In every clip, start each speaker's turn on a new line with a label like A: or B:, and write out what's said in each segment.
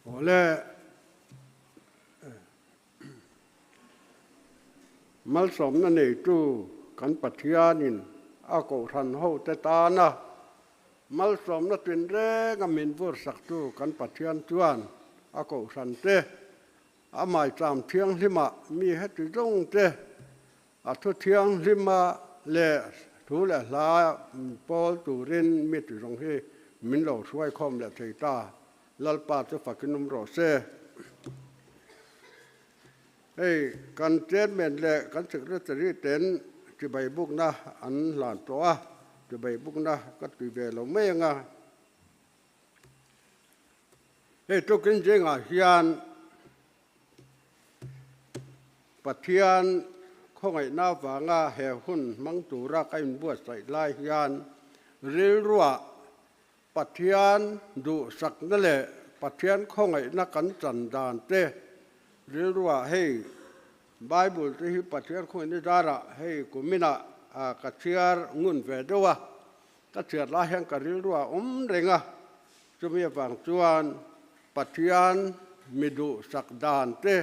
A: Awle, malsawmna neitu kan Pathianin a kohhran hote tana malsawmna tinrenga min vursaktu kan Pathian chuan a kohhran te a maicham thianghlima mi heti zawng te a thu thianghlima leh thu leh hla pawl turin mi ti zawng hi min lo hruai khawm leh thei ta. Lalpa chu fakin awm rawh se. Hei kan chairman leh kan secretary ten chibai bukna an hlan tawh a, chibai bukna ka tui ve lo mai anga. Hei tukin zingah hian Pathian khawngaihna avanga he hun hmang tura ka inbuatsaih lai hian rilruah Pathian duhsakna leh Pathian khawngaihna kan chan dan te rilruah hei Bible te hi Pathian khawngaihna zarah hei kuminah ka chhiar ngun ve deuh a, ka chhiar lai hian ka rilruah awm reng a, chumi avang chuan Pathian mi duhsak dan te,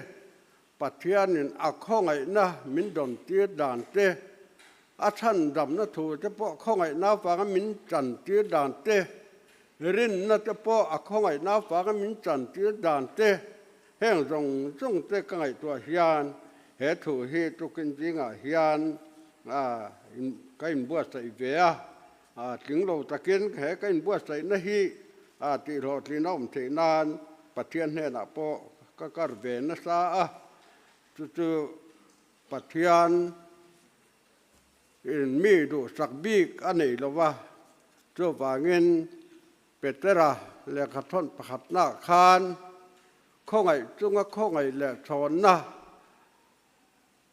A: Pathianin a khawngaihna min dawn tir dan te, a chhandamna thu te pawh khawngaihna avanga min chan tir dan te, rinna te pawh a khawngaihna avanga min chan tir dan te, heng zawng zawng te ka ngaihtuah hian he thu hi tukin zingah hian ka inbuatsaih ve a, tling lo takin he ka inbuatsaihna hi tihhlawhtlin a awm theih nan Pathian hnenah pawh ka kar ve nasa a, chu chu Pathian in mi duhsak bik a nei lo va, chuvangin Petera lehkha thawn pakhatnaah khan khawngaih chunga khawngaih leh chhawnna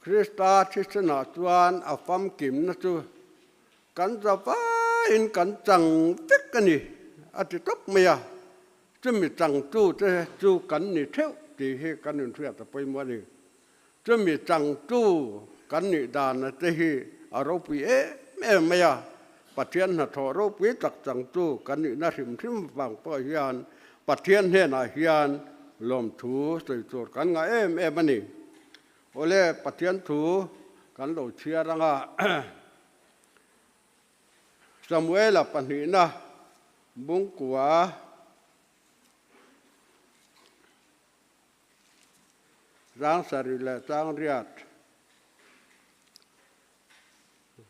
A: Krista thisenah chuan a famkimna chu kan zavaiin kan chang vek a ni a ti tawp mai a, chumi changtute chu kan ni theuh tih hi kan inhriat a pawimawh a ni. Chumi changtu kan nih dana te hi a ropui em em mai a, Pathian hnathawh ropui tak changtu kan nihna hrim hrim vang pawh hian Pathian hnenah hian lawmthu sawi tur kan ngah em em a ni. Awle, Pathian thu kan lo chhiar anga Samuela pahnihna bungkua Zangsarih leh Changriat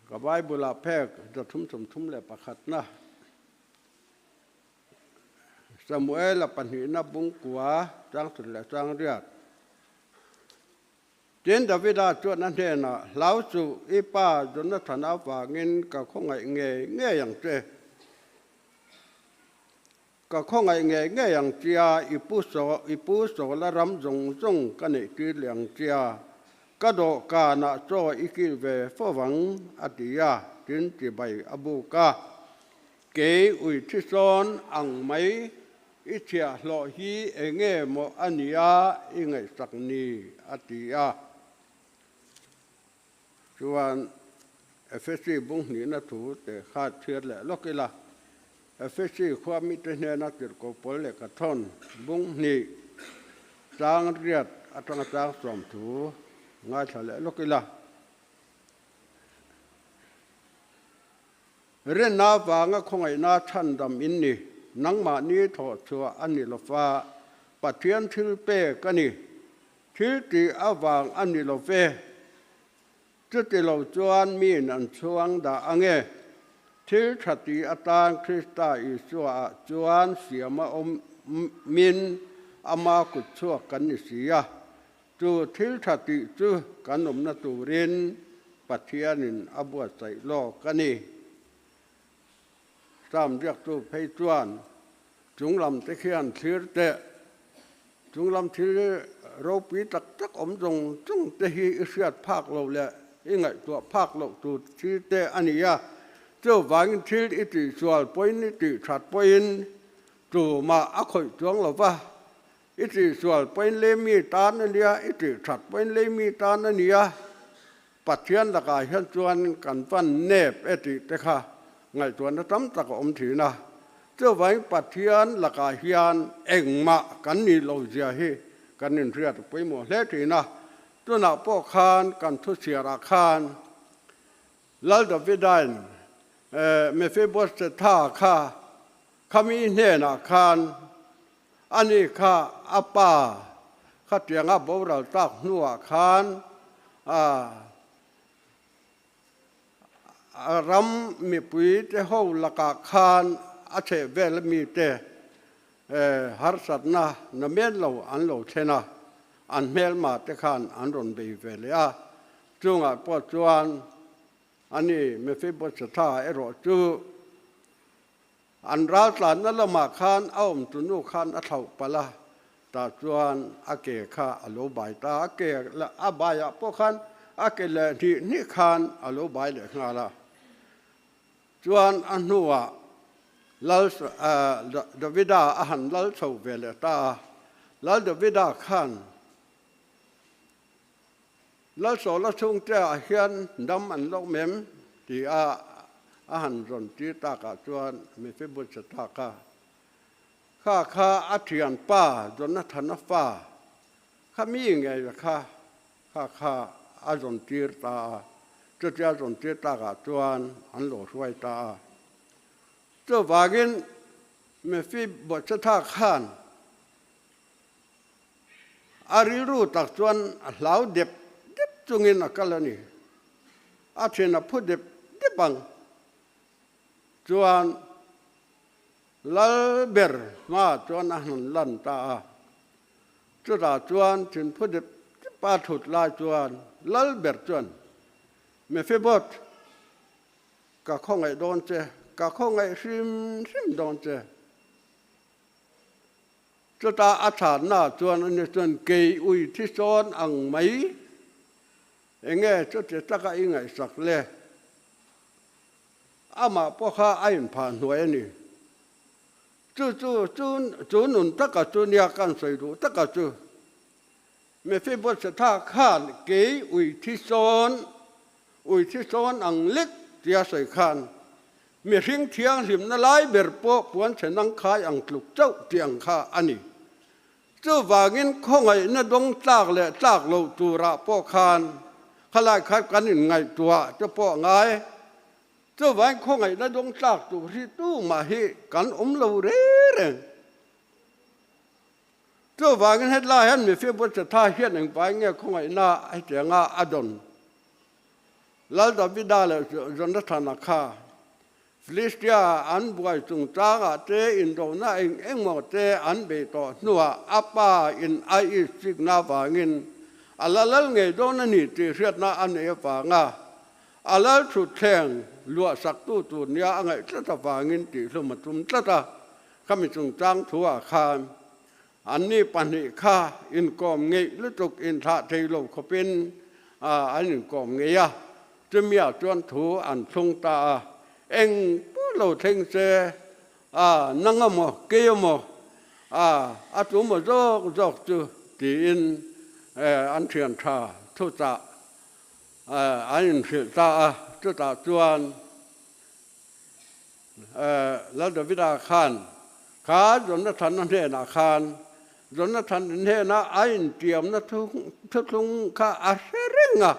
A: ka Bible-ah phek 331-na Samuela pahnihna bungkua Changsarih leh Changriat. Tin, Davida chuan a hnenah, Hlau suh, i pa Jonathana avangin ka khawngaih ngei ngei ang che. Ka khawngaih ngei ngei ang chia, i pu saw, i pu sawla ram zawng zawng ka neih tir leh ang chia, ka dawhkanah chaw i kil ve fo vang, a ti a, tin chibai a buk a. Kei ui thi sawn ang mai i chhiahhlawh hi enge maw a nia i ngaihsak ni, a ti a. Chuan Efesi bung hnihna thu te kha chhiar leh lawk ila, Efesi khua mite hnena tirhkoh pawl leh ka thawn bung hnih chang riat atanga chang sawm thu ngaithla leh lawk ila. Rinna avanga khawngaihna chhandam in ni, nangmahni thawhchhuah a ni lova, Pathian thil pek a ni. Thil tih avang a ni lo ve. Chuti lo chuan miin an chhuang dah ang e. Thil tha tih atan Krista Isua-ah chuan siam a awm min ama kut chhuak kan ni si a. Chu thil tha tih chu kan awmna turin Pathianin a buatsaih lawk a ni. Sam biaktu phei chuan chunglam te khian thlir teh, chunglam thil ropui tak tak awm zawng zawng te hi i hriat phak lo leh i ngaihtuah phak loh tur thil te a ni a, chuvangin thil i tihsual pawhin i tihthat pawhin tumah a khawih chuang lo va, i tihsual pawhin lei mi tan a nia, i tihthat pawhin lei mi tan a nia. Pathian lakah hian chuan kan van nep e tih te kha ngaihtuahna tam tak a awm thin a. Chuvangin Pathian lakah hian engmah kan nih lo zia hi kan inhriat pawimawh hle thin a. Tunah pawh khan kan thuchhiarah khan Lal Davidain Mephibosetha kha khami hnenah khan ani kha a pa khatianga boral tak hnuah khan a A ram mipuite ho lakah khan a chheh vel mite harsatna na men lo an lo thlen a, an hmelma te khan an rawn bei ve leh a. Chungah pawh chuan ani Mephibosetha erawh chu An raltlanna lamah khan a awmtunu khan a thlauh palh a, tah chuan a ke kha a lo bai ta a, ke a baiah pawh khan a ke leh hnih hnih khan a lo bai leh nghal a. Chuan a hnuah Lal Davida a han lal chho ve leh ta a, Lal Davida khan Lalsawla chhungte ah hian dam an lo mem ti a a han rawn tir takah chuan Mephibosheth-a kha kha kha a thianpa Jonathana fa kha mi ngei kha kha kha a rawn tir ta a, chutia rawn tir takah chuan an lo hruai ta a. Chuvangin Mephibosheth-a khan A rilru tak chuan a hlau dep dep chungin a kal a ni. A thian a phu dep dep ang chuan lal ber hmaah chuan a han lan ta a. Chutah chuan thinphu dep dep a thut lai chuan lal ber chuan, Mephiboth, ka khawngaih dawn che, ka khawngaih hrim hrim dawn che. Chutah a chhanna chuan ani chuan kei ui thi sawn ang mai, enge chuti taka i ngaihsak le? Amah pawh kha a inphah hnuai a ni. Chu chu chu chu nun taka chu nia kan sawi duh taka chu. Mephibosetha khan kei ui thi sawn, ui thi sawn ang lek tia sawi khan Mihring thianghlimna lai ber pawh puanchhe nang khai ang tluk chauh tih ang kha a ni. Chuvangin khawngaihna dawng tlak leh tlak loh turah pawh khan khalai khat kan inngaihtuah te pawh a ngai. Chuvangin khawngaihna dawng tlak tur hi tumah hi kan awm lo reng reng. Chuvangin hetlai hian Mephibosetha hian engvai nge khawngaihna hetianga a dawn? Lal Davida leh Jonathana kha Filistia an buai chungchangah te indona eng engmaw te an bei tawh hnuah a pa in a itsikna avangin a la lal ngei dawn a ni tih hriatna a nei avanga a lal thutthleng luahsaktu tur nia a ngaih tlat avangin tihhlum a tum tlat a, khami chungchang thuah khan Anni pahnih kha inkawm ngeih lutuk inthlah thei lo khawpin an inkawm ngei a, chumia chuan thu an thlung ta a, Eng pawh lo thleng se, a nang amaw, kei amaw, a a tu maw zawk zawk chu tiin an thian tha thuchah an inhrilh ta a, chutah chuan Lal Davida khan kha Jonathana hnenah khan Jonathan hnena a intiamna thuthlung kha a hre reng a,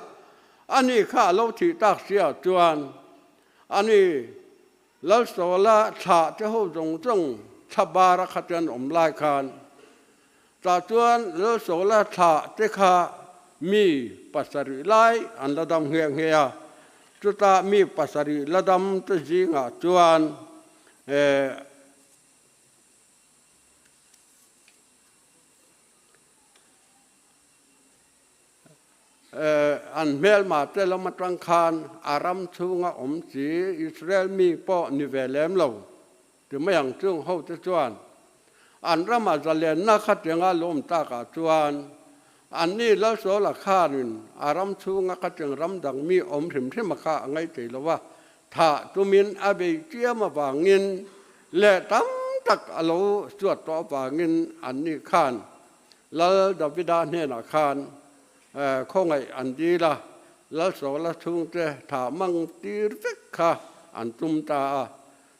A: ani kha a lo thih tak sia chuan ani Lal Saula thlah te ho zawng zawng thla bara kha chuan awm lai khan tah chuan Lal Saula thlah te kha mi pasarih lai an la dam nghe nghe a, chutah mi pasarih la dam te zingah chuan An hmelma te lam atang khan a ram chhunga awm chi Israel mi pawh ni ve lem lo ti mai ang chung ho te chuan an rama zalenna khatianga lawm takah chuan anni Lalsawla khanin a ram chhunga khatiang ram dang mi awm hrim hrim a kha a ngaithei lo a, thah tumin a bei chiam avangin leh tam tak a lo suat tawh avangin anni khan Lal Davida hnenah khan khawngaih an dil a, Lal Saula chhungte thah mang tir vek kha an tum ta a.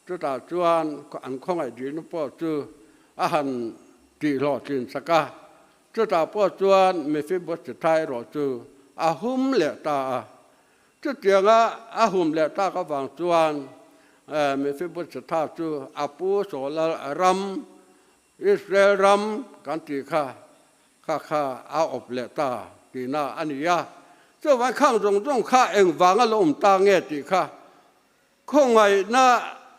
A: Chutah chuan an khawngaih dilna pawh chu a han tihhlawhtlin sak a. Chutah pawh chuan Mephibosheth-a erawh chu a hum leh ta a. Chutianga a hum leh tak avang chuan Mephibosheth-a chu a pu Saula ram, Israel ram kan tih kha, kha kha a awp leh ta tihna a ni a. Chuvang khang zawng zawng kha engvanga lo awm ta nge tih kha Khawngaihna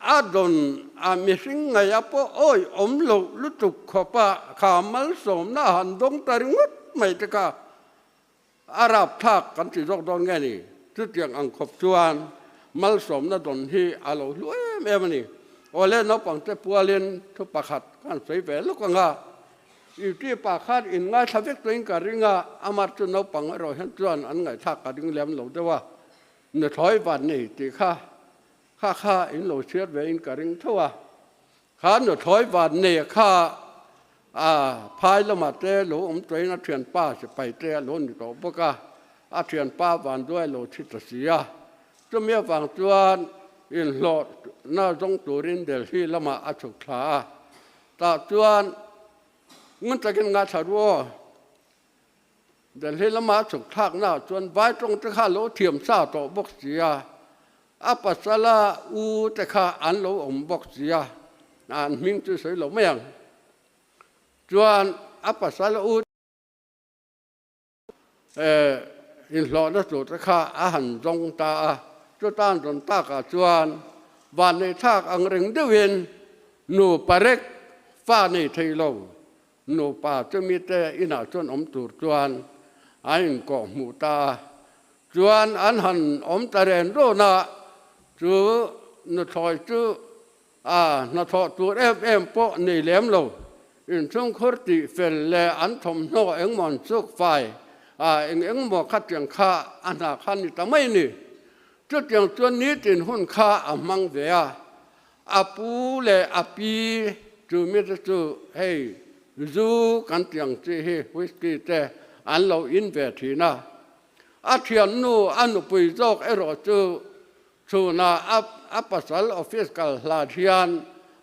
A: a dawn a mihring ngaih a pawh awi awm loh lutuk khawp a kha malsawmna a han dawng ta ringawt mai te kha a rapthlak kan ti zawk dawn nge ni? Chutiang ang khawp chuan malsawmna dawn hi a lo hlu em em a ni. Awle naupangte pualin thu pakhat ka han sawi ve lawk ang a, YouTube ah khan in ngaithla vek tuin ka ring a, amah chu naupang erawh hian chuan an ngaihthlak ka ring lem lo deuh a. Nuthlawi van nei tih kha kha kha in lo chhiar ve in ka ring tho a, kha nuthlawi van nei kha a phai lamah te lo awm tawhin a thianpa sipai te a lo ni tawh bawk a, a thianpa van duai lo thi ta si a, chumi avang chuan inhlawhna zawng turin Delhi lamah a chhuk thla a, tah chuan ngun takin ngaithla ru aw. Delhi lama a chhuk thlaknaah chuan vai tawng te kha a lo thiam sa tawh bawk si a, a pasala u te kha an lo awm bawk si a, an hming chu sawi lo mai ang. Chuan a pasala u inhlawhna tur te kha a han zawng ta a, chuta an rawn takah chuan vanneih thlak ang reng deuhin nu parek fa nei thei lo Nupa chumite inah chuan awm tur chuan an inkawh hmuh ta a, chuan an han awm ta ren rawn a, chu nuthlawi chu a hnathawh tur em em pawh nei lem lo, inchhungkhur tih fel leh an thawmhnaw engmaw an chuk fai a, eng engmaw khatiang kha a hna kha ni ta mai ni. Chutiang chuan nitin hun kha a hmang ve a, A pu leh a pi chu mite chu hei zu kan ti ang chi hi whisky te an lo in ve thin a. A thiannu a nupui zawk erawh chu chhunah a a pasal office kal hlat hian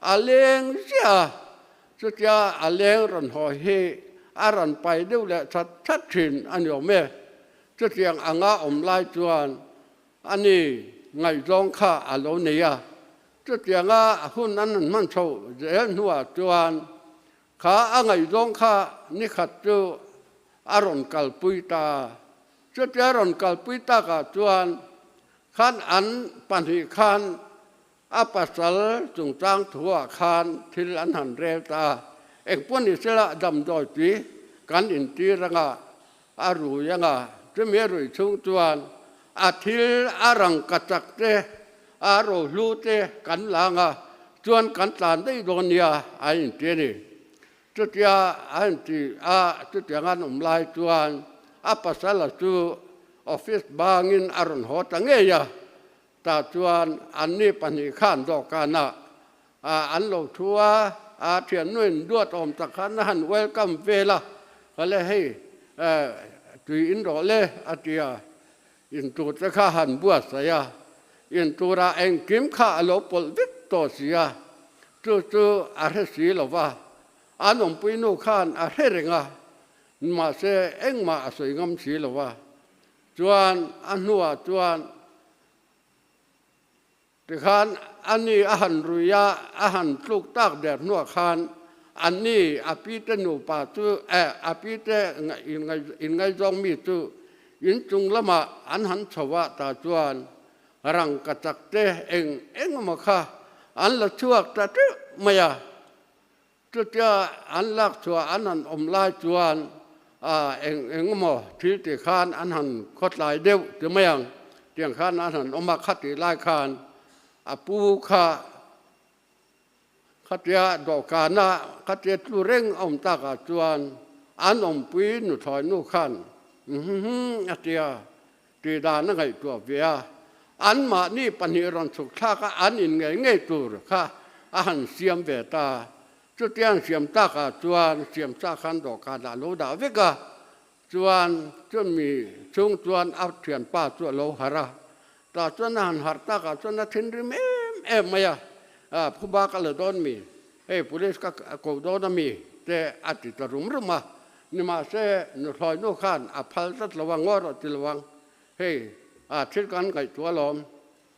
A: a leng ziah a, chutia a leng rawn haw hi a rawn pai deuh leh that that thin a ni awm e. Chutiang anga awm lai chuan A ni, ngaihzawng kha a lo nei a. Chutianga hun an han hman chhoh zel hnuah chuan kha a ngaihzawng kha ni khat chu a rawn kalpui ta. Chutia rawn kalpui takah chuan khan an pahnih khan A pasal chungchang thuah khan thil an han rel ta a, engpawh ni sela damdawi tui kan intir anga a rui anga, chumi a ruih chhung chuan a thil a rangka chak te, a rohlu te kan la anga chuan kan tlan daih dawn nia a inti a ni. Chutia a inti a, chutiang an awm lai chuan a pasala chu office bangin a rawn haw ta ngei a, Tah chuan anni pahnih khan dawhkanah an lo thu a, a thiannuin duat awm tak khan a han welcome vel a, Kale hei tui in rawh le a ti a, in tur te kha han buatsaih a, in turah engkim kha a lo pawlh vek tawh si a, chu chu a hre si lo va, an awmpui nu khan a hre reng a, mahse engmah a sawi ngam si lo va. Chuan a hnuah chuan tikhan ani a han rui a, a han tluk tak der hnuah khan ani a pite nupa chu eh a pite inngaizawng mi chu inchung lamah an han chho a, tah chuan rangka chak te eng eng emaw kha an la chhuak ta teuh mai a. Chutia an lak chhuah an han awm lai chuan eng eng emaw thil ti khan an han khawtlai deuh ti mai ang tiang khan an han awm a, khatih lai khan a pu kha khatia dawhkana khatia tlu reng a awm takah chuan an awmpui nuthlawi nu khan uhhuhhu a tia tih dan a ngaihtuah ve a, anmahni pahnih rawn chhuk thlak a an in ngei ngei tur kha a han siam ve ta. Chutiang siam takah chuan siam sa khan dawhkanah a lo dah vek a, chuan chumi chhung chuan a thianpa chu a lo harh a, tah chuan a han harh takah chuan a thinrim em em mai a. phuba ka la dawn mi, hei police ka ko dawn a mi te a ti ta rum rum a. Nimahse nuthlawi nu khan a phal tlat lo a, ngaw rawh ti lo ang, hei thil kan ngaihtuah alawm,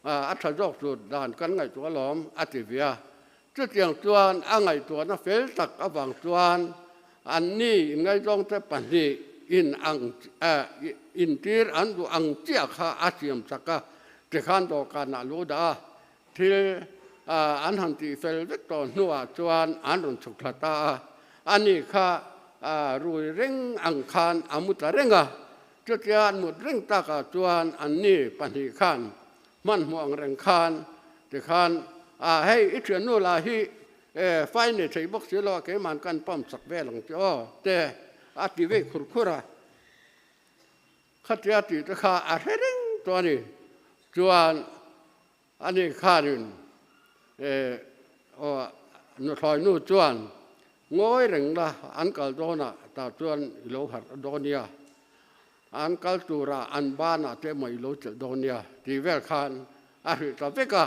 A: a tha zawk tur dan kan ngaihtuah alawm a ti ve a. Chutiang chuan a ngaihtuahna fel tak avang chuan anni inngaizawngte pahnih in ang intir an duh ang chiah kha a siam chak a, tikhan dawhkanah lu dah a, thil an han tih fel vek tawh hnuah chuan an rawn chhuk thla ta a, ani kha rui reng ang khan a mu ta reng a, chutia an mut reng takah chuan anni pahnih khan Hmanhmawh ang reng khan tikhan a hei i thiannu lah hi e fai nei thei bawk si lo a keiman kan pump chak vel ang che aw te a ti vei khur khur a, khatia tih te kha a hre reng tawh a ni. Chuan ani khanin e aw nuthlawi nu chuan ngawi reng la an kal dawnah tah chuan i lo harh dawn nia. An kal tura an banah te emaw i lo chelh dawn nia tih vel khan a hrilh ta vek a.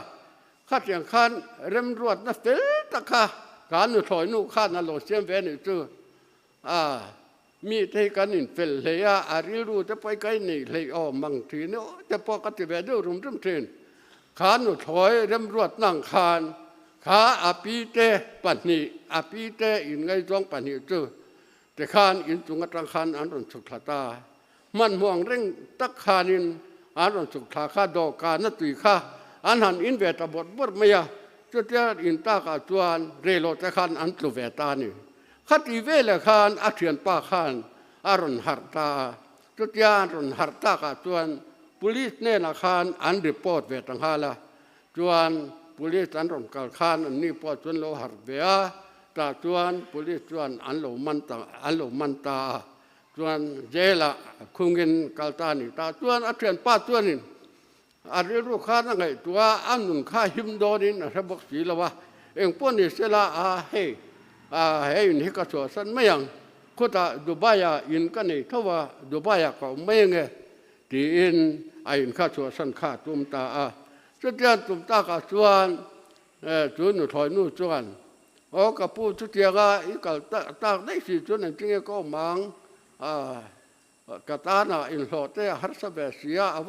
A: Khatiang khan remruatna fel tak kha ka nuthlawi nu khan a lo siam ve anih chu. A, mite hi kan infel hlei a, a rilru te pawh hi ka inneih hleih aw mang thin aw te pawh ka ti ve deuh rum rum thin. Kha nuthlawi remruatna ang khan kha a pite pahnih, a pite inngaizawng pahnih chu Tikhan inchung atang khan an rawn chhuk thla ta. Hmanhmawh ang reng tak khanin an rawn chhuk thla kha dawhkan a tui kha an han in ve ta bawrh bawrh mai a, chutia in takah chuan reilote khan an tlu ve ta a ni. Khati veleh khan a thianpa khan a rawn harh ta a, chutia an rawn harh takah chuan police hnenah khan an report ve ta nghal a, Chuan police an rawn kal khan an ni pawh chuan lo harh ve a, tah chuan police chuan an lo man ta an lo man ta a, chuan jail ah khungin kal ta a ni. Tah chuan a thianpa chuanin a rilru khan a ngaihtuah a, a nun kha him dawnin a hre bawk si lo a, engpawh ni sela a hei a hei in hi ka chhuahsan mai ang, khutah Dubai ah in ka nei tho a, Dubai ah ka awm mai ange Tiin a inkha chhuahsan kha a tum ta a. Chutiang tum takah chuan chu nuthlawi nu chuan, Aw ka pu, chutianga i kal tak daih si chuan engtinge ka awm ang? Ka tana inhlawh te a harsa ve si a, a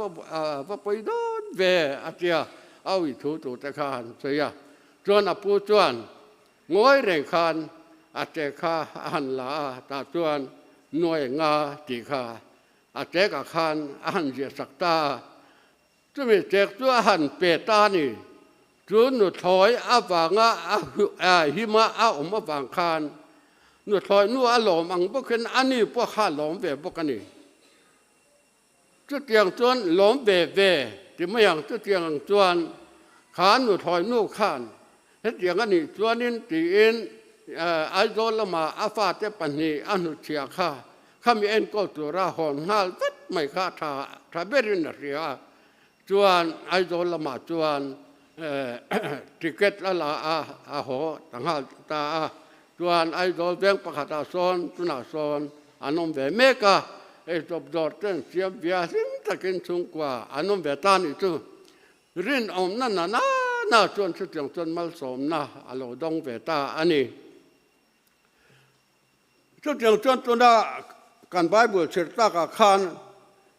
A: va pawi dawn ve, a ti a. A ui thu tur te kha a han sawi a. Chuan a pu chuan ngawi reng khan a che kha a han la a, tah chuan nuai nga tih kha A chekah khan a han ziah sak ta a, chumi chek chu a han pe ta a ni. Chu nuthlawi avanga a hima a awm avang khan nuthlawi nu a lawm ang bawkin a ni pawh kha a lawm ve bawk a ni. Chutiang chuan lawm ve ve ti mai ang, chutiang ang chuan kha nuthlawi nu khan hetiang a nih chuanin tiin Aizawl lamah a fate pahnih a hnutchhiah kha Khami enkawl tura hawn nghal vat mai kha tha tha berin a hria a, chuan Aizawl lamah chuan ticket a la a, a haw ta nghal ta a, chuan Aizawl veng pakhatah sawn tunah sawn an awm ve mek a, eichawp dawr ten siam via hlim takin chhungkua an awm ve ta nih chu. Rinawmna na na na chuan chutiang chuan malsawmna a lo dawng ve ta a ni. Chutiang chuan tuna kan Bible chhir takah khan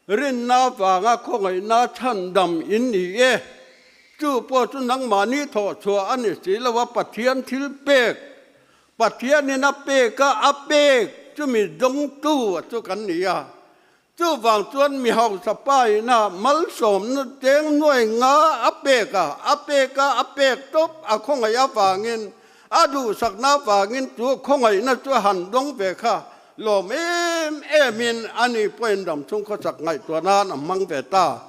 A: rinna vanga khawngaihna chhandam in ni e, chu pawh chu nangmahni thawh chhuah a ni si lo a, Pathian thil pek, Pathianin a pek a, a pek chumi dawngtu chu kan ni a. Chuvang chuan mi hausa pa ina malsawmna cheng nuai nga a pek a, a pek a, a pek tawp a khawngaih avangin, a duhsakna avangin chu khawngaihna chu a han dawng ve kha lawm em emin a ni pawhin ramchhung khawsak ngaihtuah nan a hmang ve ta.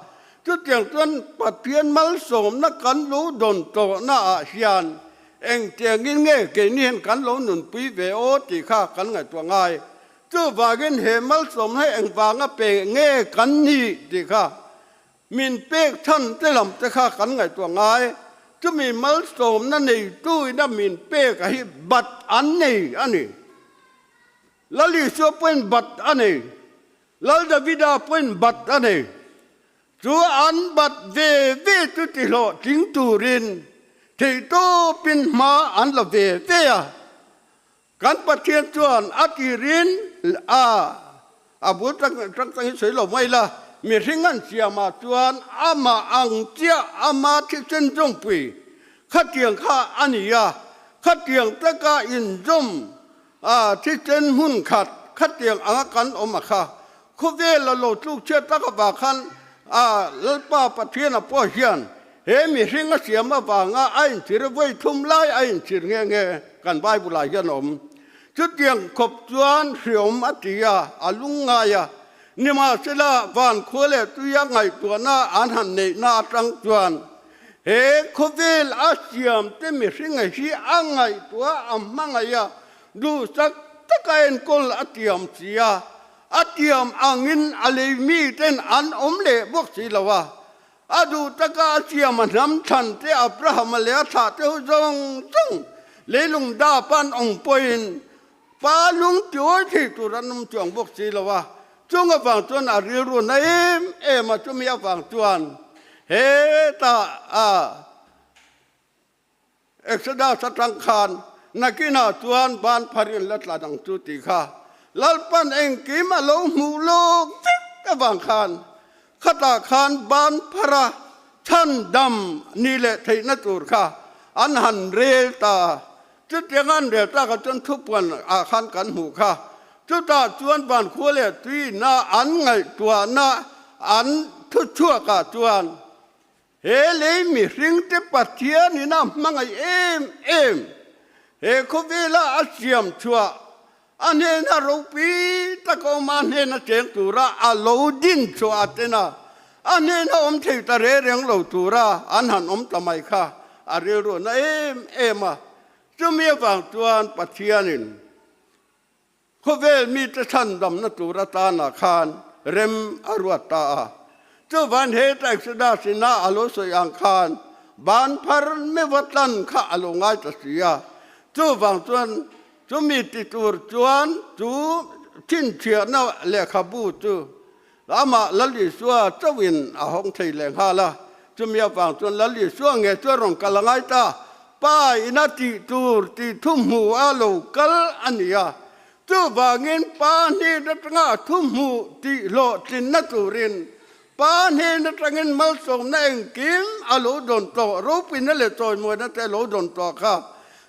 A: Chutiang chuan Pathian malsawmna kan lo dawn tawhna ah hian engtiangin nge keini hian kan lo nunpui ve aw tih kha kan ngaihtuah ngai. Chuvangin he malsawm hi engvanga pe nge kan ni tih kha min pek chhan te lam te kha kan ngaihtuah ngai. Chumi malsawmna neituina min pek a hi bat an nei a ni. Lal Isua pawhin bat a nei. Lal Davida pawhin bat a nei. Chu an bat ve ve chu tihlawhtling turin. Theihtawpin hma an la ve ve a. Kan Pathian chuan a tirin a a bul tang tang hi sawi lo mai la, mihring an siamah chuan amah ang chiah ama thisen zawmpui khatiang kha a ni a, khatiang taka inzawm a thisen hmun khat khatiang anga kan awm a kha. Khawvel a lo tluk chhiat tak avang khan a Lalpa Pathiana pawh hian he mihring a siam avanga a inchhir vawi thum lai a inchhir nghe nghe kan Bible ah hian a awm. Chutiang khawp chuan hriawm a ti a, a lungngai a. Nimahsela, van khua leh tuia ngaihtuahna an han neihna atang chuan he khawvel a siam te mihring hi a ngaihtuah a hmangaih a, Duhsak taka enkawl a tiam si a, a tiam angin a lei miten an awm leh bawk si lo a. A duh taka a siam a hnam thlan te Abraham-a leh a thlah te ho zawng zawng leilung dap an awm pawhin pa lung tiawi thei tur an awm chuang bawk si lo a. Chung avang chuan a rilru na em em a, chumi avang chuan hetah a Exodus atang khan nakinah chuan ban pharin la tla dang chu tih kha Lalpan engkim a lo hmuh lawk vek avang khan khatah khan ban phara chhan dam ni leh theihna tur kha an han rel ta. Chutiang an rel takah chuan thupuan ah khan kan hmuh kha. Chutah chuan van khua leh tuina an ngaihtuahna an thuchhuakah chuan He lei mihringte Pathian in a hmangaih em em. He khawvela a siam chhuah, a hnena ropui tak awm a hnena cheng tura a lo din chhuah a ten a, a hnena awm thei ta re reng lo tura an han awm ta mai kha a rilru na em em a. Chumi avang chuan Pathianin Khawvel mite chhandamna tur atana khan rem a ruat ta a. Chuvan he Exodus ina a lo sawi ang khan ban phar meuha tlan kha a lo ngai ta si a. Chuvang chuan chumi ti tur chuan chu chhinchhiahna lehkhabu chu amah Lal Isua chauhin a hawng thei leh nghal a. Chumi avang chuan Lal Isua nge chu a rawn kal a ngai ta. Pa ina tih tur tih thu hmuh a lo kal a ni a. Chuvangin Pa hnen atanga a thu hmuh tih hlawhtlinna turin Pa hnen atangin malsawmna engkim a lo dawn tawh, ropuina leh chawimuaina te a lo dawn tawh kha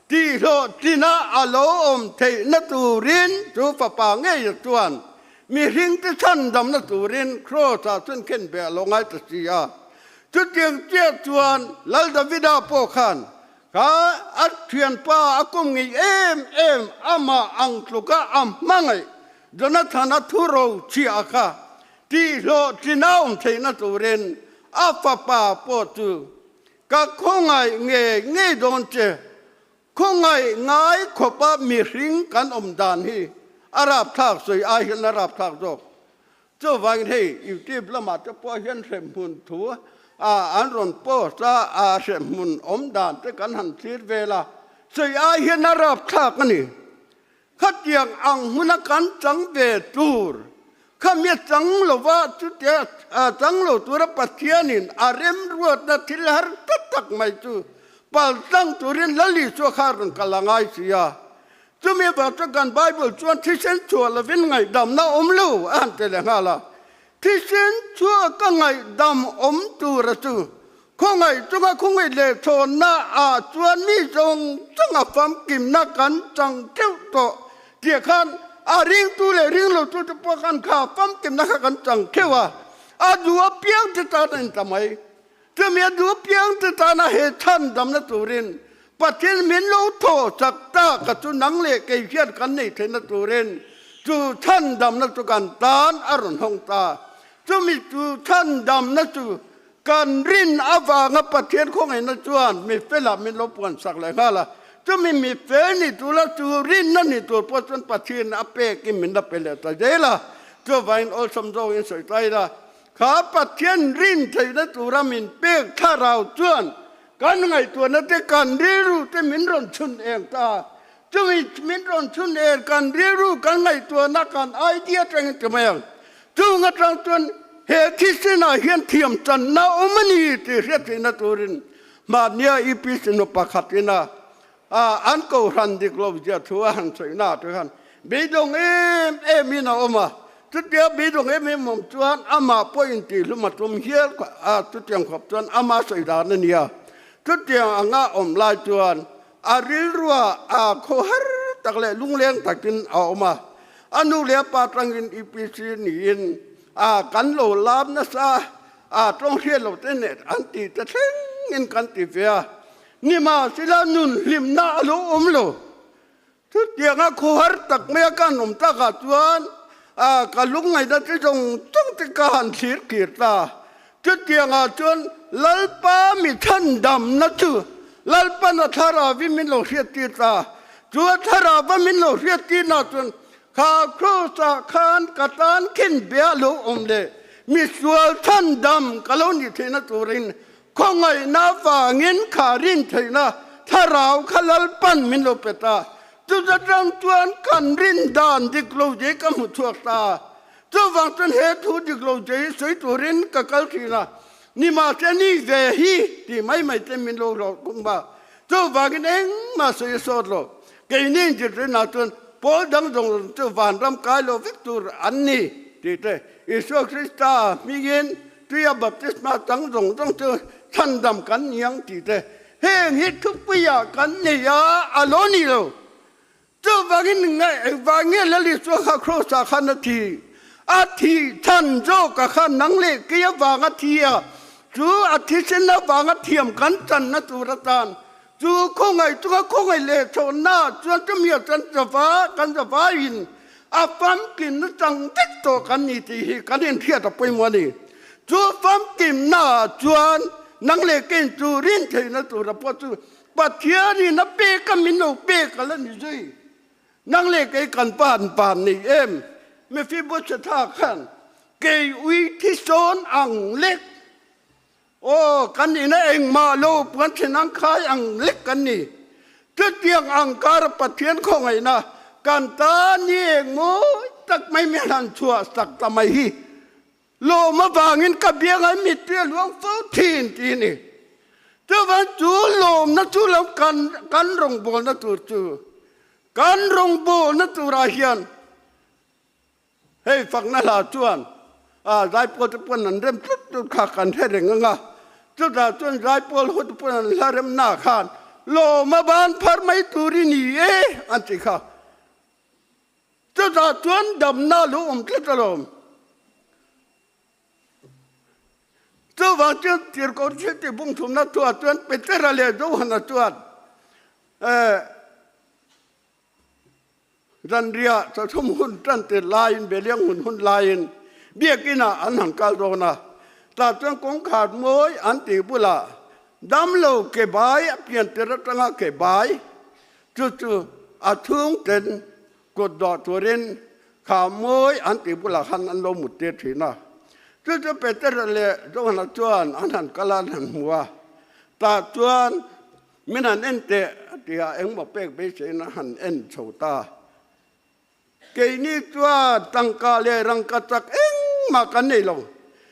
A: tih hlawhtlina a lo awm theihna turin chu Fapa ngeia chuan Mihringte chhandamna turin Kraws-ah chuan khenbeh a lo ngai ta si a. Chutiang chiah chuan Lal Davida pawh khan kha a thianpa a kum ngei em em amah ang tluka a hmangaih Jonathana thu ro chhiah kha tihhlawhtlin a awm theihna turin a fapa pawh chu ka khawngaih ngei ngei dawn che. Khawngaih ngai khawpa mihring kan awm dan hi a rapthlak sawi ai hian a rapthlak zawk. Chuvangin hei YouTube lamah te pawh hian hremhmun thu a an rawn post a, a hremhmun awm dan te kan han thlir vel a, sawi ai hian a rapthlak a ni. Khatiang ang hmuna kan chang ve tur, khami a chang lova chutia chang lo tura Pathianin a remruatna thil har ta tak mai chu paltlang turin Lal Isua kha rawn kal a ngai si a. Chumi avang chuan kan Bible chuan thisen chhuah lovin ngaihdamna awm lo a han ti leh nghal a. Thisen chhuah ka ngaihdam awm tura chu Khawngaih chunga khawngaih leh thawnna ah chuan mi zawng zawng a famkimna kan chang theuh tawh tih khan a ringtu leh ringlotu te pawh khan kha famkimna kha kan chang theuh a, a duh apiang te tan a inta mai. Chumi a duh apiang te tana he chhandamna turin Pathian min lo thaw chak ta ka chu nang leh kei hian kan nei theihna turin chu chhandamna chu kan tan a rawn hawng ta. Chumi chu chhandamna chu Kan rin avanga Pathian khawngaihna chuan mi felah min lo puansak leh nghal a, chumi mi fel ni tura chu rinna ni tur pawh chuan Pathian a pekin min la pe leh ta zel a. Chuvangin awlsam zawngin sawi ta ila, kha Pathian rin theihna tura min pek thlarau chuan kan ngaihtuahna te, kan rilru te min rawn chhun eng ta a. Chumi min rawn chhun eng kan rilru, kan ngaihtuahna, kan idea atangin ti mai ang. Chung atang chuan he thisenah hian thiam channa awm a ni tih hriat theihna turin. Mahnia EPC nu pakhat ina an kohhran dik lo zia thu a han sawi na te khan beidawng em em in a awm a. Chutia beidawng em em awm chuan amah pawh intihhlum a tum hial a, chutiang khawp chuan ama sawi dan a nia. Chutiang anga awm lai chuan a rilrua a khawhar tak leh lungleng takin a awm a. A nu leh a pa tangin EPC niin a kan lo lam nasa a, tawng hriat lo te nen an ti ta thlengin kan ti ve a. Nimahsela nun hlimna a lo awm lo. Chutianga khawhar tak maia ka han awm takah chuan a ka lungngaihna chi zawng zawng te ka han thlir kir ta. Chutiangah chuan Lalpa mi chhandamna chu Lalpan a thlarauin min lo hriattir ta. Chu a thlarauva min lo hriattirna chuan kha Kraws-ah khan ka tan khin be a lo awm leh misual chhandam ka lo nih theihna turin Khawngaihna avangin kha rin theihna thlarau kha Lalpan min lo pe ta. Chuta tang chuan kan rin dan dik lo je ka hmu chhuak ta. Chuvang chuan he thu dik lo je hi sawi turin ka kal thin a, nimahse ni ve hi tih mai mai te min lo hlawh kum a. Chuvangin engmah sawi a sawt lo. Keini inzirtirna chuan pawl dang zawng zawng chu vanram kai lo vek tur an ni tih te Isua Krista hmingin Tuia baptisma chang zawng zawng chu chhandam kan ni ang tih te heng hi thupuiah kan nei a, a lo ni lo. Chuvangin engvang nge Lal Isua kha Kraws-ah khan a thi? A thih chhan zawkah khan nang leh kei avanga thi a, chu a thisen avanga thiam kan channa tur atan chu khawngaih chunga khawngaih leh chhawhna chuan chumi a chan zava kan zavaiin a famkimna chang vek tawh kan ni tih hi kan inhriat a pawimawh a ni. Chu famkimnaah chuan nang leh kein chu rin theihna tura pawh chu Pathianin a pek a min lo pek a la ni zui. Nang leh kei kan pan pan nei em? Mephibosetha khan kei ui thisawn ang lek Aw, kan ina engmah lo puan then ang khai ang lek kan ni. Chutiang ang kara Pathian khawngaihna kan ta ni eng mawi tak mai mi han chhuah sak ta mai hi lawm avangin ka bianga mittui a luang fo thin tih a ni. Chuvang chu lawmna chu lo kan kan rawngbawlna tur chu kan rawngbawlna turah hian Hei fakna hla chuan a zaipawl te pawn an rem tlut tlut kha kan hre reng ang a, chutah chuan zaipawl ho te pawn an hla remna khan lawma ban phar mai tur i ni e an ti kha. Chutah chuan damna lo awm tlat alawm. Chuvang chuan Tirhkoh thil tih bung thumna thuah chuan Petera leh Johana chuan eh Zanriah chawchhum hun tan tir laiin Beliang hun hun laiin biakinah an han kal dawn a, tah chuan kawngkhar mawi an tih bulah damlo ke bai a pian tir atanga ke bai chu chu a chhungten kut dawh turin kha mawi an tih bulah khan an lo mut tir thin a. Chu chu Petera leh Johana chuan an han kal a, an han hmu a, tah chuan Min han en teh a ti a, engmaw pek beiseiin a han en chho ta. Keini chuan tangka leh rangka chak engmah kan nei lo.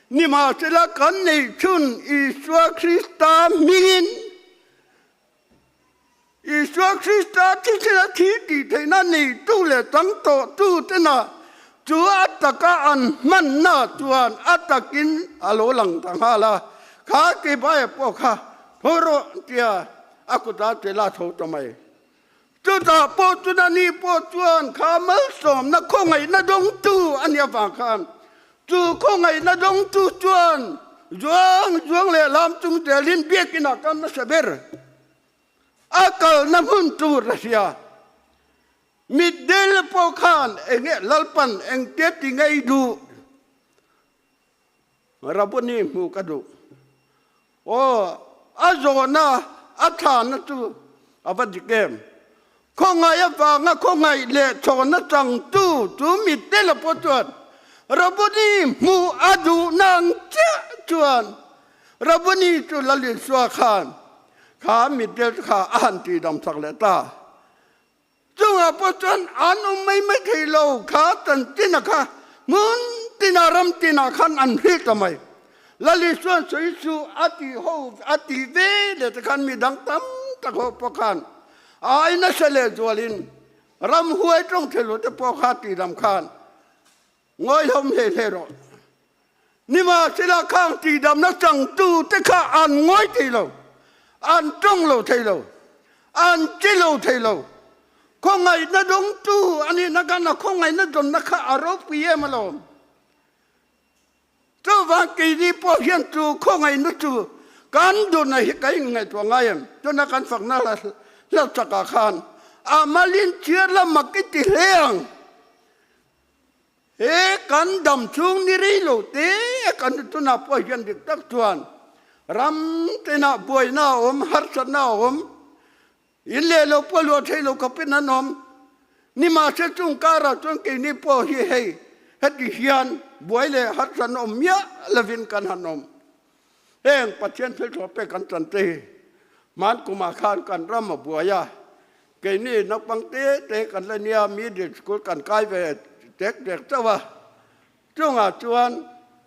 A: Nimahsela kan neih chhun Isua Krista hmingin Isua Krista thisena thi tih theihna neitu leh chang tawhtu tena chu a taka an hmanna chuan a takin a lo lang ta nghal a. Kha Kebaia pawh kha Tho rawh tia a kutah che la tho ta mai. Chutah pawh chuan a ni pawh chuan kha malsawmna khawngaihna dawngtu a nih avang khan chu khawngaihna dawngtu chuan zuang zuang leh lam chung zelin biakinah kal hmasa ber a kalna hmun tur a hria. Mitdel pawh khan enge Lalpan engtia ti ngei duh? Rabuni hmuh ka duh. Aw, a zawhna a thlanna chu a va dik em? Khawngaih avanga khawngaih leh chhawna changtu chu mitela pawh chuan Rabuni hmuh a duh nang chiah chuan Rabuni chu Lalisua khan kha mitdel kha a han tihdam sak leh ta. Chungah pawh chuan an awm mai mai thei lo kha chanchin a kha hmun tinah ram tinah khan an hrilh ta mai. Lali chuan sawi chu a ti ho a ti ve leh te khan mi dang tam tak ho pawh khan a ai nasa leh zualin ramhuai tawng thei lo te pawh kha ti lam khan ngawihlawm hle hle rawh. Nimahsela khang tihdamna changtu te kha an ngawi thei lo, an tawng lo thei lo, an che lo thei lo. Khawngaihna dawngtu a nihna khan a khawngaihna dawnna kha a ropui em alawm. Chuvang keini pawh hian chu khawngaihna chu kan duhna hi ka inngaihtuah ngai em? Tuna kan fakna hla chakah khan a malin chhiar la mak i ti hle ang. He kan dam chhung ni rei lo te kan tunah pawh hian dik tak chuan ram tinah buaina a awm, harsatna a awm, in leh lo pawh luah thei lo khawpin an awm. Nimahse chung karah chuan keini pawh hi hei heti hian buai leh harsatna awm miah lovin kan han awm. Heng Pathian thilthlawh pek kan chan te hi hman kumah khan kan ram a buai a, Keini naupang te te kan la nia, middle school kan kai ve tek tek chauh a, chungah chuan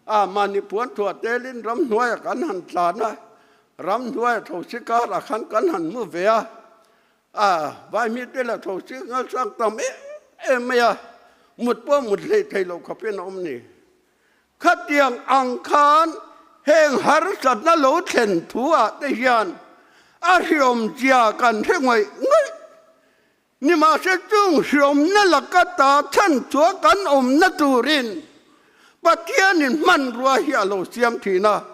A: a mahni puan thuah telin ramhnuaiah kan han tlan a, ramhnuaia thosi karah khan kan han mu ve a, a vaihmi te leh thosi ngalsang tam em em mai a, mut pawh mut hleih thei loh khawpin a awm ni. Khatiang ang khan heng harsatna lo thlen thu ah te hian a hriawmzia kan hre ngawih ngawih. Nimahse chung hriawmna laka ta chhan chua kan awmna turin Pathianin hmanrua hi a lo siam thin a.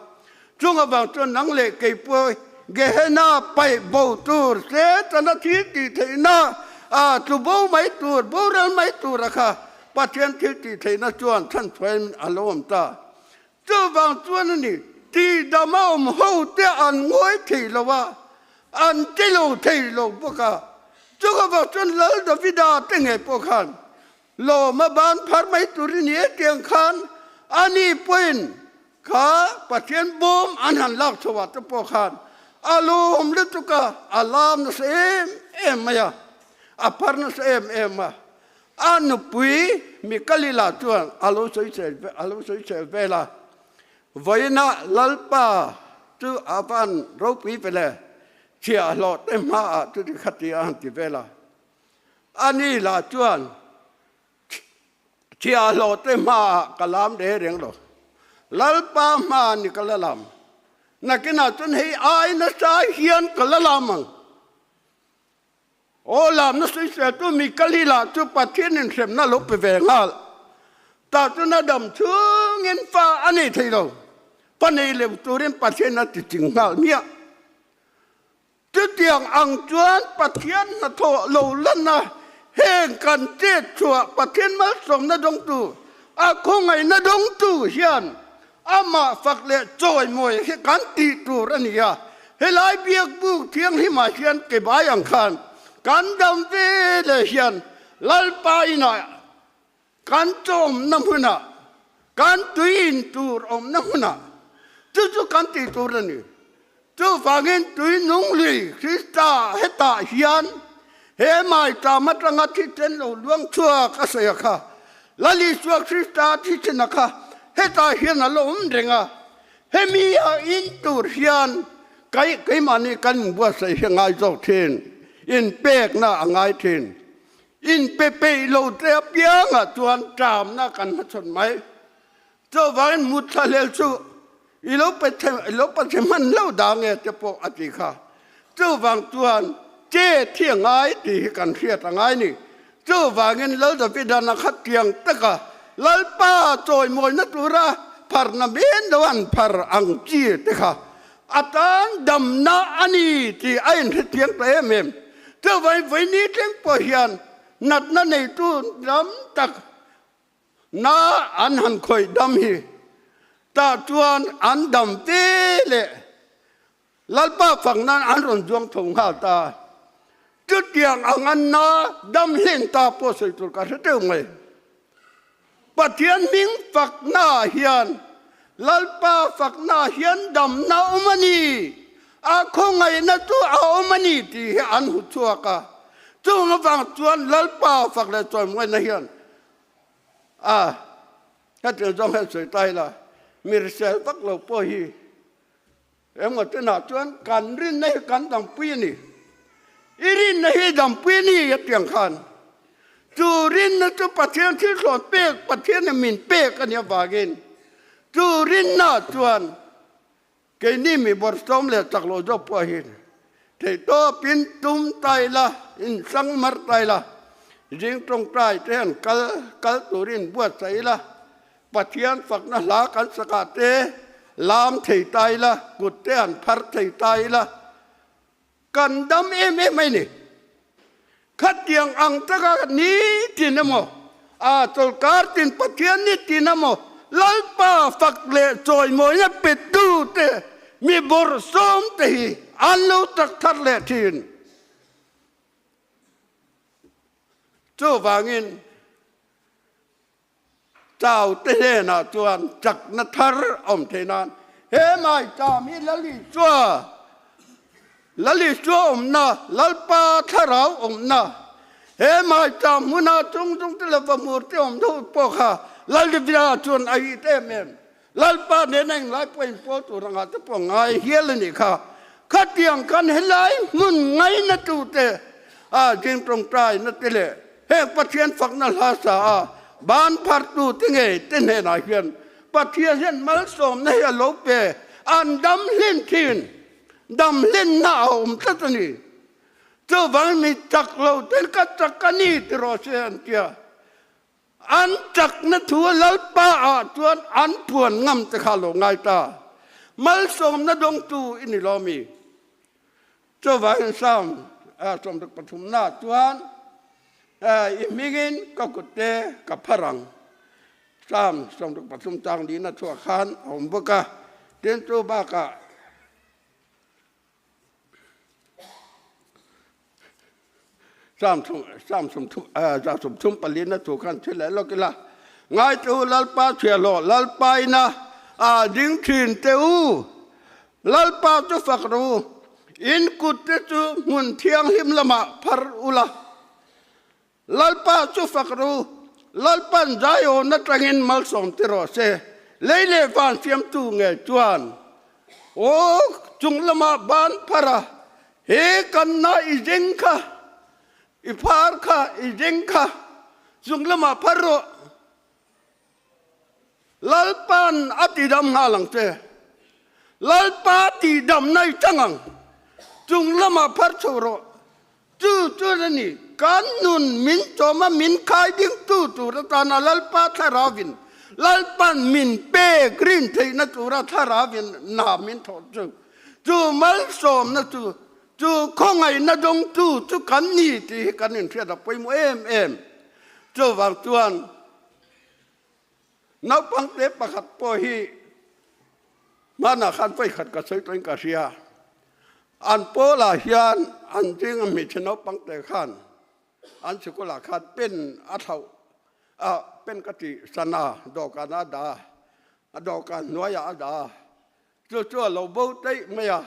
A: Chung avang chuan nang leh kei pawh Gehenna paih bo tur Setana thil tih theihna a tlu bo mai tur, boral mai tura kha Pathian thil tih theihna chuan chhanchhuahin a lo awm ta. Chuvang chuan a ni, tihdam a awm ho te an ngawi thei lo a, an ti lo thei lo bawk a. Chuvang chuan Lal Davida te ngei pawh khan lawm a ban phar mai turin i hetiang khan ani pawhin Kha Pathian bawm an han lak chho ah te pawh khan a lawm lutuk a, a lam nasa em em mai a, a phar nasa em em a. A nupui Mikalila chuan a lo sawi chel a lo sawi chel vel a, Vawiinah Lalpa chu a van ropui ve le, chhiahhlawh te hmaah chuti khati a han ti vel a. Ani lah chuan Thiahhlawh te hmaah ka lam reng reng lo. Lalpa hma ni ka la lam. Nakinah chuan hei ai nasa hian ka la lam ang. Aw lam na sawisel tu mi ka li lah chu Pathian in hremna lo pe ve nghal. Tah chuan a dam chhungin fa a nei thei lo. Fa nei leu turin Pathian a ti ching nghal miah. Chutiang ang chuan Pathian hnathawh lo lan a, heng kan chet chhuah Pathian malsawmna dawngtu, a khawngaihna dawngtu hian amah fak leh chawimawi hi kan tih tur a ni a. Helai biakbuk thianghlimah hian ke bai ang khan kan dam ve leh hian Lalpa inah Kan chawmna hmunah, kan tui in tur awmna hmunah chu chu kan tih tur a ni. Chuvangin tui nung lui Krista hetah hian he maicham atanga thisen lo luang chhuak a sawi a kha. Lal Isua Krista thisen a kha hetah hian a lo awm reng a. Hemi a in tur hian keimahni kan inbuatsaih hi a ngai zawk thin, inpekna a ngai thin. In pe peih lo te apiangah chuan ṭamna kan hmachhawn mai. Chuvangin mut thlahlel chu i lo pe i lo pe che hman lo dah nge te pawh a ti kha. Chuvang chuan che thi a ngai tih hi kan hriat a ngai ni. Chuvangin Lal Davidan a khat tiang taka Lalpa chawimawina tura pharna men lo an phar ang chi te kha A tan damna a ni tih a inhrethiam ta em em. Chuvangin vawiini thleng pawh hian natna neitu lam tak na an han khawih dam hi tah chuan an dam ve leh Lalpa fak nan an rawn zuang tho nghal ta. Chutiang ang an na dam hlen ta pawh sawi tur ka hre teuh mai. Pathian hming faknaah hian, Lalpa faknaah hian damna a awm a ni, a khawngaihna chu a awm a ni tih hi an hmu chhuak a. Chung avang chuan Lalpa fak leh chawimawiina hian a hetiang zawng hian sawi ta ila. Mi hrisel vak lo pawh hi engmaw chenah chuan kan rinna hi kan dampui a ni. I rinna hi dampui a ni a tiang khan chu rinna chu Pathian thil thlawn pek Pathianin min pek a nih avangin chu rinna chuan Keini mi bawrhsawm leh chak lo zawk pawh hi theihtawpin tum tai la, insang mar tai la, zing tawngtai te hian kal kal turin buatsaih ila, Pathian fakna hla kan sakah te lam thei ta ila, kut te han phar thei ta ila, kan dam em em mai ni. Khatiang ang taka ni tin emaw, a chawlkar tin Pathian ni tin emaw, Lalpa fak leh chawimawina petu te mi bawrhsawm te hi an lo tak thar leh thin. Chuvangin Chau te hnenah chuan chakna thar a awm thei nan he maicham hi Lalisua, Lalisua awmna, Lalpa thlarau awmna, he maicham hmuna chung chung te leh vahmur te awm deuh pawh kha Lalivia chuan a it em em. Lalpa nena englai pawh inpawl tur angah te pawh ngai hial a nih kha. Khatiang khan helai hmun ngaina tute a ding tawngtaina te leh heng Pathian fakna hla sa a ban phartu te ngei te hnenah hian Pathian hian malsawmna hi a lo pe, an dam hlin thin, dam hlinna a awm tlat a ni. Chuvangin mi chak lo ten ka chak a ni ti rawh se an tia. An chakna thu Lalpa ah chuan an puan ngam te kha lo ngai ta. Malsawmna dawngtu i ni lo mi? Chuvangin Psalm 73 chuan, I hmingin ka kutte ka phar ang. Psalm 73 chang lina chhuah khan a awm bawk a. Tin, chu bakah Sam 34 na thu khan thil leh lawk ila, Ngai che u Lalpa chhiahhlawh, Lalpa ina a ding thin che u, Lalpa chu fak rawh u, in kut te chu hmun thianghlim lamah phar ula, Lalpa chu fak rawh u, Lalpan Zion atangin malsawm ti rawh se, lei leh van siamtu nge chuan aw chung lamah ban phar a, he kanna i zeng kha, i phar kha, i zeng kha chung lamah phar rawh. Lalpan a tidam nghal ang che. Lalpa tidamna i chang ang. Chung lamah phar chho rawh. Chu chuan a ni, kan nun min chawma min khai dingtu tur atana Lalpa Thlarauvin Lalpan min pek rin theihna tura Thlarauvin hna min thawh chu. Chu malsawmna chu, chu khawngaihna dawngtu chu kan ni tih hi kan inhriat a pawimawh em em. Chuvang chuan Naupang te pakhat pawh hi hmanah khan vawikhat ka sawi tawhin ka hria. An pawlah hian an zinga hmeichhe naupang te khan an sikulah khan pen a thlauh a, pen ka tih san a, dawhkanah a dah a, a dawhkan hnuaiah a dah a, chu chu a lo bo daih mai a.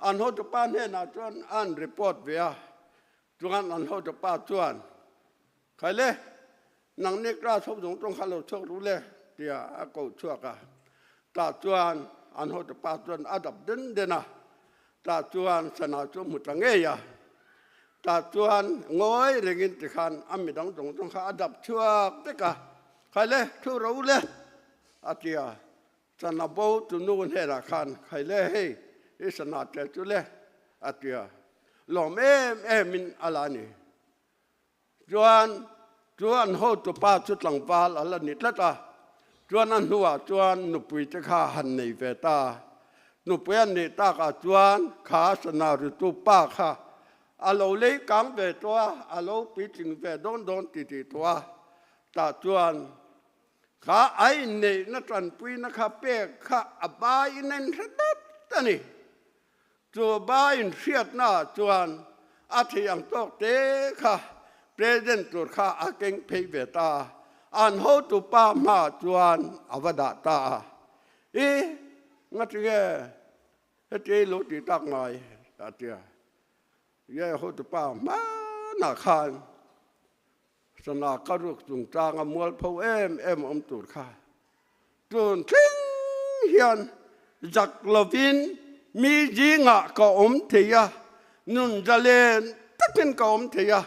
A: An hotupa hnenah chuan an report ve a, chuan an hotupa chuan Khaile, nangni class ho zawng tawng kha lo chhuak ru le, tia a ko chhuak a. Tah chuan an hotupa chuan a dap den den a, tah chuan sana chu a hmu ta ngei a. Tah chuan ngawi rengin tikhan a midang zawng zawng kha a dap chhuak vek a, Khaile, thu ro le, a ti a. Sana bo chu nu hnenah khan, Khaile, hei i sana tel chu le, a ti a. Lawm em emin a la ni. Chuan chu an hotupa chu tlangval a la ni tlat a, chuan a hnuah chuan nupui te kha han nei ve ta. Nupui an neih takah chuan kha sana ritu pa kha a lo lei kang ve tawh a, a lo puitling ve dawn dawn ti tih tawh a, tah chuan kha a inneihna tanpuina kha pek kha a baiin a inhre tlat a ni. Chu ba inhriatnaah chuan a theih ang tawk te kha President tur kha a keng phei ve ta a, an hotupa hmaah chuan a va dah ta a. I, ngatinge heti ei lo tih tak ngai? a ti a. Ye hotupa hmanah khan sana ka ruk chungchanga mualpho em em awm tur kha tun thleng. hian zak lovin mi zingah ka awm thei a, nun zalen takin ka awm thei a,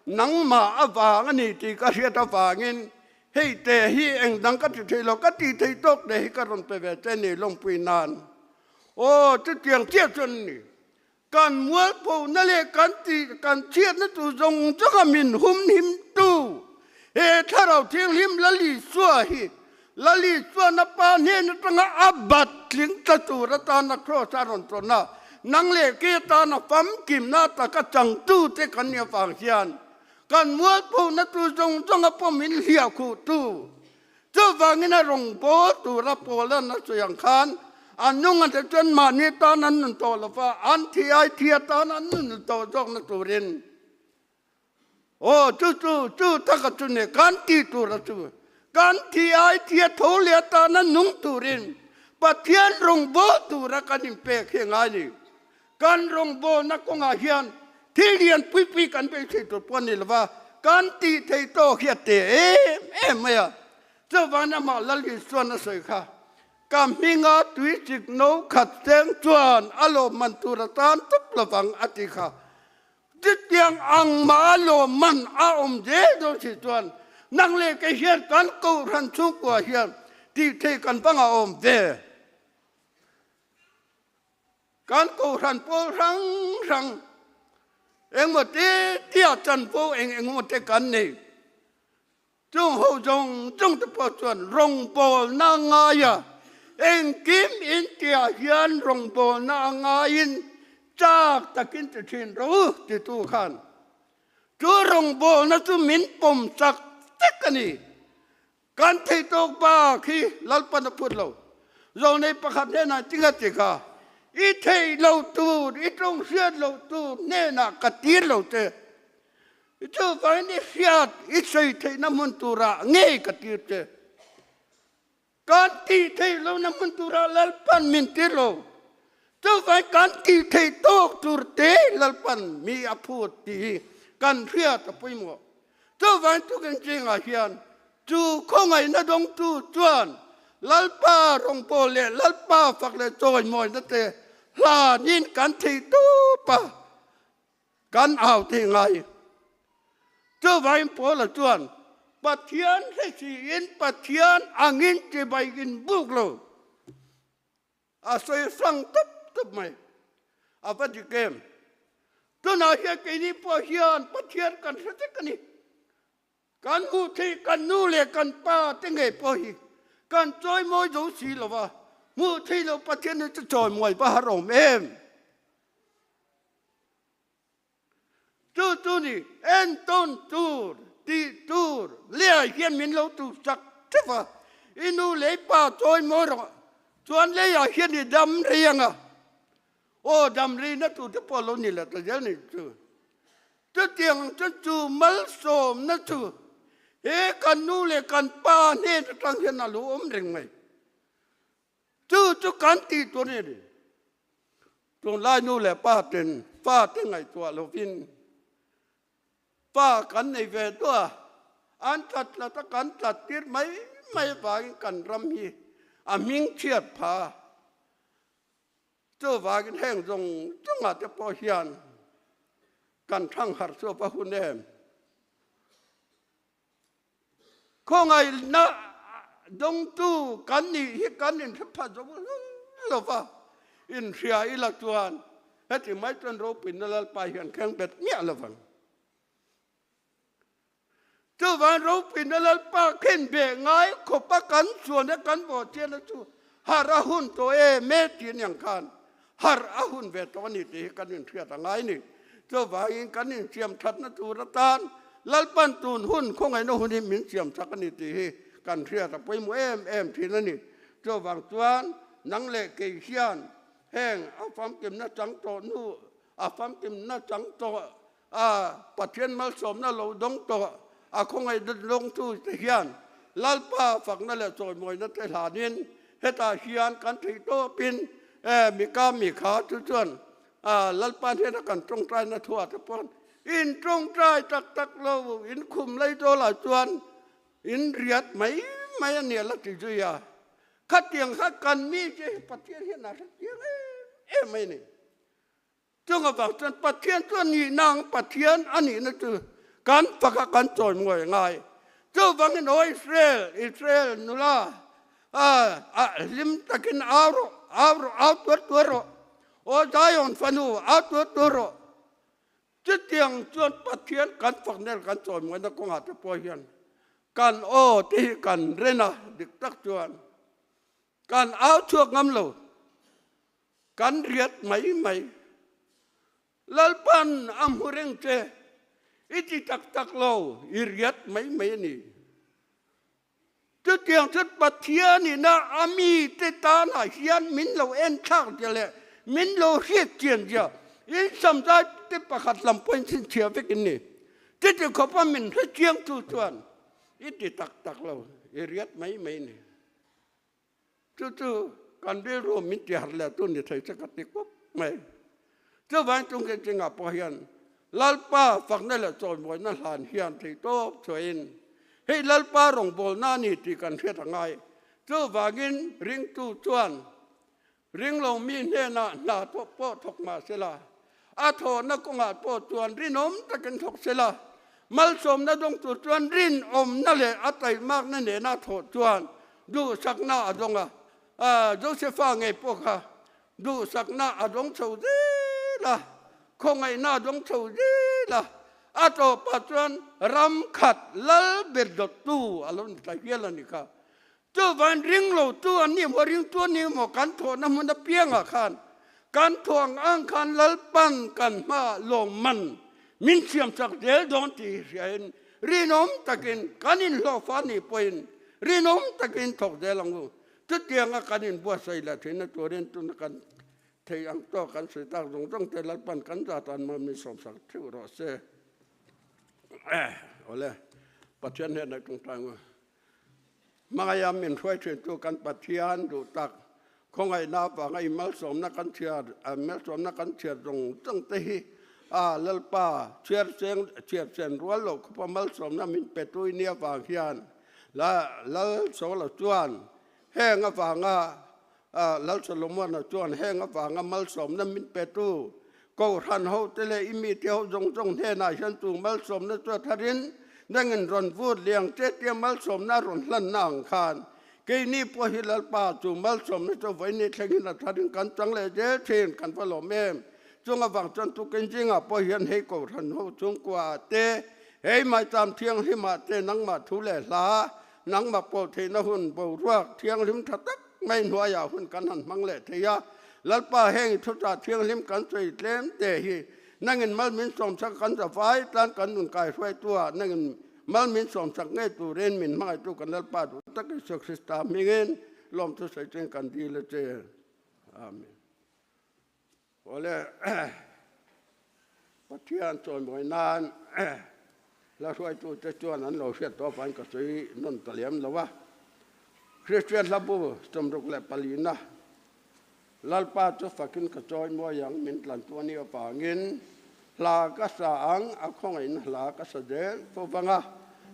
A: nangmah avang a ni tih ka hriat avangin hei te hi engdang ka ti thei lo, ka ti thei tawk te hi ka rawn pe ve che ni lawmpui nan. Aw, chutiang chiah chuan a ni. Kan mualphona leh kan tih kan chhiatna tur zawng zawnga min humhim tu he Thlarau Thianghlim Lal Isua hi Lal Isuan a Pa hnen atanga a bat tling tla tur atana Kraws a rawn tawn a, nang leh kei atana famkimna taka changtute kan nih avang hian kan mualphona tur zawng zawnga pawh min hliahkhuh tu Chuvangin a rawngbâwl tura Paula'n a sawi ang khan, an nungate chuan mahni tân an nun tawh lo va, an thi ai thi atân an nun tawh zawkna turin. Aw, chu chu, chu taka chu ni, kan tih tura chu, kan thi ai thi a tho leh atâna nung turin Pathian rawngbâwl tura kan inpek hi a ngai ni. Kan rawngbâwlna kawngah hian thil lian pui pui kan beisei tur pawh a ni lo va, kan tih theih tawk hi a te em em mai a. Chuvangin amah Lal Isuan a sawi kha, Ka hminga tuichik no khat seng chuan a lawmman tur a tan tup lovang a ti kha. Chutiang ang mah a lawmman a awm zel dawn si chuan nang leh kei hian kan Kohhran chhungkua hian tih theih kan va ngah awm ve. Kan kohhran pawl hrang hrang engmaw te tia chanvo eng engmaw te kan nei. Chung ho zawng zawng te pawh chuan rawngbawlna a ngai a, engkim intiah hian rawngbawlna a ngaiin chak takin ti thin ro titu khan chu rawngbawlna chu min pawm chak vek a ni. Kan theih tawk bak hi Lalpan a phut lo. Zawlnei pakhat hnenah tinga ti kha, I theih lo tur, i tawng hriat lo tur hnenah ka tir lo che. Chuvangin i hriat, i sawi theihna hmun turah ngei ka tir che. Kan tih theih lohna hmun turah Lalpan min tir lo. Chuvangin kan tih theih tawk tur te Lalpan mi a phut tih hi kan hriat a pawimawh. Chuvangin tukin zingah hian chu khawngaihna dawngtu chuan Lalpa rawngbâwl leh Lalpa fak leh chawimawina te hlanin kan theih tawp a, kan au thei ngai. Chuvangin Paula chuan Pathian hre siin Pathian angin chibai in buk lo. A sawi hrang tup tup mai. A va dik em? Tunah hian keini pawh hian Pathian kan hre vek a ni. Kan hmuh theih kan nu leh kan pa te ngei pawh hi kan chawimawi zo si lo va, hmuh theih loh Pathian hi chu chawimawi va har awm em? Chu chu ni entawn tur tih tur leiah hian min lo tu sak teuh a, i nu leh i pa chawimawi rawh chuan leiah hian i dam rei ang a, aw dam reina tur te pawh a lo ni leh ta zel ni chu. Chutiang chu chu malsawmna chu he kan nu leh kan pa hnen atang hian a lo awm reng mai. Chu chu kan tih tur a ni. Tunlai nu leh pa ten fa te ngaihtuah lovin fa kan nei ve duah a, an tlat tlat a, kan tlat tir mai mai avangin kan ram hi a hming chhiat pha. Chuvangin heng zawng zawngah te pawh hian kan thangharh chu a va hun em. Khawngaihna dawngtu kan nih hi kan inhre phat zo lo va, inhria ila chuan heti mai chuan ropuina Lalpa hian thleng bet miah lo vang. Chuvang ropuina Lalpa khin beh ngai khawpa kan chuan a kan bawhchiana chu harh a hun tawh em e tih aniang khan harh a hun ve tawh a ni tih hi kan inhriat a ngai ni. Chuvangin kan insiam thatna tur atan Lalpan tun hun khawngaihna hun hi min siam chak a ni tih hi kan hriat a pawimawh em em thin a ni. Chuvang chuan nang leh kei hian heng a famkimna chang tawh hnu a famkimna chang tawh a Pathian malsawmna lo dawng tawh a khawngaihna dawngtu te hian Lalpa fakna leh chawimawina te hlanin hetah hian kan theih tawpin Mika mi kha chu chuan Lalpa hnena kan tawngtaina thuah te pawh in tawngtai tak tak lo, in khum lei dawl ah chuan in riat mai mai a nia la ti zui a. Khatiang kha kan mi che hi Pathian hian a hre chiang em em mai a ni. Chung avang chuan Pathian chu a nihna ang Pathian a nihna chu kan fak a kan chawi muai ngai. Chuvangin aw Israel, Israel nula, a hlim takin au rawh, au rawh, au tuar tuar rawh. Aw Zion fanu, au tuar tuar rawh. Chutiang chuan Pathian kan fak nel kan chawi muaina kawngah te pawh hian kan aw te hi kan ren a, dik tak chuan kan au chhuak ngam lo. Kan riat mai mai. Lalpan a hmu reng che, i ti tak tak lo, i riat mai mai a ni. Chutiang chu Pathian ina a mite tanah hian min lo en thlak zia leh min lo hriat chian zia in samzai te pakhat lam pawhin chhinchhiah vek in ni. Chuti khawpa min hre chiang chu chuan i ti tak tak lo, i riat mai mai a ni. Chu chu kan rilru min ti harh leh tu ni thei che ka ti kawp mai. Chuvang chung khi chingah pawh hian Lalpa fakna leh chawimawina hlan hian thei tawp chhuahin hei Lalpa rawngbawlna a ni tih kan hriat a ngai. Chuvangin ringtu chuan ringlo mi hnenah hna thawk pawh thawk mah sela, a thawhna kawngah pawh chuan rinawm takin thawk sela, Malsawmna dawng tur chuan rinawmna leh a taihmakna nena thawh chuan duhsakna a dawng a. Josefa ngei pawh kha duhsakna a dawng chho zel a, khawngaihna a dawng chho zel a, a tawpah chuan ram khat lal ber dawttu a lo ni ta hial a ni kha. Chuvain ring lo tu an nih maw, ring tu an nih maw kan thawhna hmun apiangah khan kan thawh ang ang khan Lalpan kan hmaah lawmman min siamsak zel dawn tih hi hriain rinawm takin kan inhlawhfa nih pawhin rinawm takin thawk zel ang u. Chutianga kan inbuatsaih leh theihna turin tuna kan theih ang tawk kan sawi tak zawng zawng te Lalpan kan zat an maw min sawmsak theuh rawh se. Awle, Pathian hnenah tawngtai ang u. Hmangaia min hruai thintu kan Pathian duh tak, khawngaihna avanga i malsawmna kan chhiar, malsawmna kan chhiar zawng zawng te hi a Lalpa chhiar cheng, chhiar chen rual loh khawpa malsawmna min pe tu i nia vang hian la Lal Sawla chuan heng avanga Lal Solomona chuan heng avanga malsawmna min pe tu Kohhran ho te leh i mite ho zawng zawng hnenah hian chu malsawmna chu a tharin nangin rawn vut liang che tia malsawmna a rawn hlanna ang khan keini pawh hi Lalpa chu malsawmna chu vawiin thlengin a tharin kan chang leh zel thin kan va lawm em. Chung avang chuan tukin zingah pawh hian hei Kohhran ho chhungkuaah te, hei Maicham Thianghlimah te nangmah thu leh hla, nangmah pawh theihna hun boruak thianghlim tha tak mai hnuaiah hun kan han hmang leh thei a, Lalpa heng i thuchah thianghlim kan sawi tlem te hi nangin mal min sawmsak kan za vai tlan kan nun kai hruaitu ah nangin mal min sawmsak ngei turin min hmangaihtu kan Lalpa duh tak Isua Krista hmingin lawmthu sawi chungin kan dil a che. Amen. Awle Pathian chawimawi nan hla hruaitute chuan an lo hriat tawh avangin ka sawi nawn ta lem lo a. Kristian hlabu 64na Lalpa chu fakin ka chawimawi ang min tlantu a nih avangin hla ka sa ang a khawngaihna hla ka sa zel fo vang a.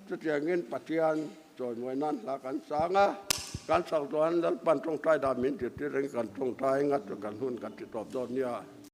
A: Chutiangin Pathian chawimawi nan hla kan sang a, kan sak chuan Lalpan tawngtai dan min zirtir reng kan tawngtai ngat chu kan hun kan ti tawp dawn nia.